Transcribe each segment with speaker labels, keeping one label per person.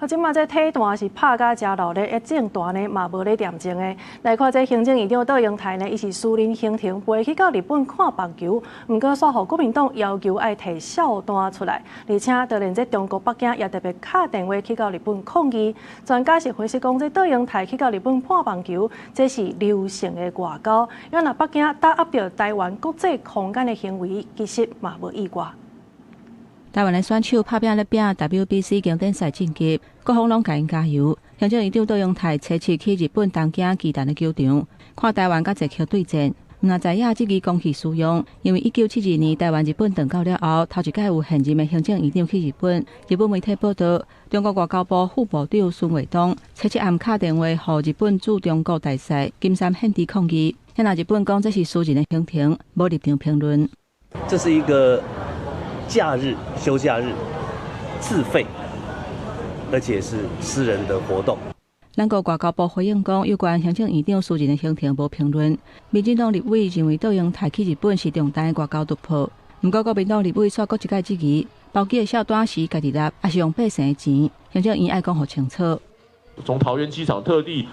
Speaker 1: 啊，這馬這體壇是拍甲誠熱鬧，政壇呢嘛無咧恬靜的。來看這行政院長卓榮泰呢，伊是私人行程飛去到日本看棒球，毋過煞予國民黨要求愛提數單出來，而且就連這中國北京也特別敲電話去到日本抗議。專家是分析講，這卓榮泰去到日本看棒球，這是流行的外交。因為若北京打壓著台灣國際空間的行為，其實嘛無意外。
Speaker 2: 台灣的選手拍拚咧拚 WBC 經典賽晉級，各方攏共𪜶加油。行政院長卓榮泰初七去日本東京巨蛋的球場，看台灣佮捷克對戰。毋若知影這支公器私用，因為1972年台灣日本斷交了後，頭一擺有現任的行政院長去日本。日本媒體報道，中國外交部副部長孫衛東初七暗敲電話予日本駐中國大使金杉憲治抗議。遐若日本講這是私人的行程，無立場評論。
Speaker 3: 這是一個假日休假日，自費，而且是私人的活動。
Speaker 2: 咱國外交部回應講，有關行政院長私人的行程無評論。民進黨立委認為，卓榮泰去日本是重大的外交突破。毋過國民黨立委煞閣一擺質疑，包機的數單是家己納，抑是用百姓的錢？行政院愛講予清楚。
Speaker 4: 從桃園機場特地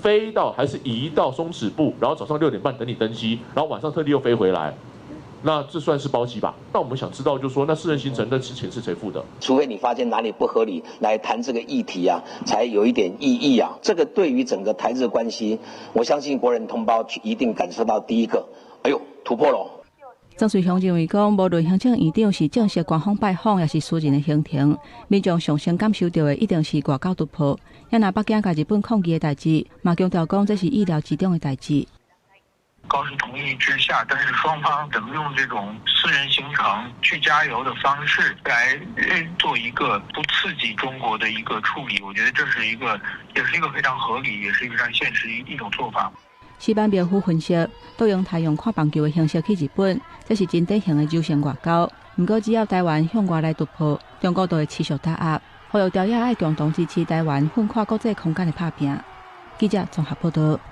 Speaker 4: 飛到，還是移到中指部，然後早上6點半等你登機，然後晚上特地又飛回來。那這算是包機吧？那我們想知道，就是說，那私人行程的錢是誰付的？
Speaker 5: 除非你發現哪裡不合理，來談這個議題啊，才有一點意義啊。這個對於整個台日關係，我相信國人同胞一定感受到第一個，哎呦，突破咯！
Speaker 2: 曾瑞雄認為講，無論行政院長是正式官方拜訪，抑是私人的行程，民眾上先感受著的一定是外交突破。遐若北京共日本抗議的代誌，嘛強調講這是意料之中的代誌。
Speaker 6: 高市同意之下，但是雙方怎麼用這種私人行程去加油的方式來做一個不刺激中國的一個處理，我覺得這是一個，也是一個非常合理，也是一個非常現實一種做法。
Speaker 2: 矢板明夫分析，卓榮泰用看棒球的形式去日本，這是真典型的柔性外交。毋過，只要台灣向外來突破，中國就會持續打壓。呼籲朝野愛共同支持台灣奮跨國際空間的拍拚。記者綜合報道。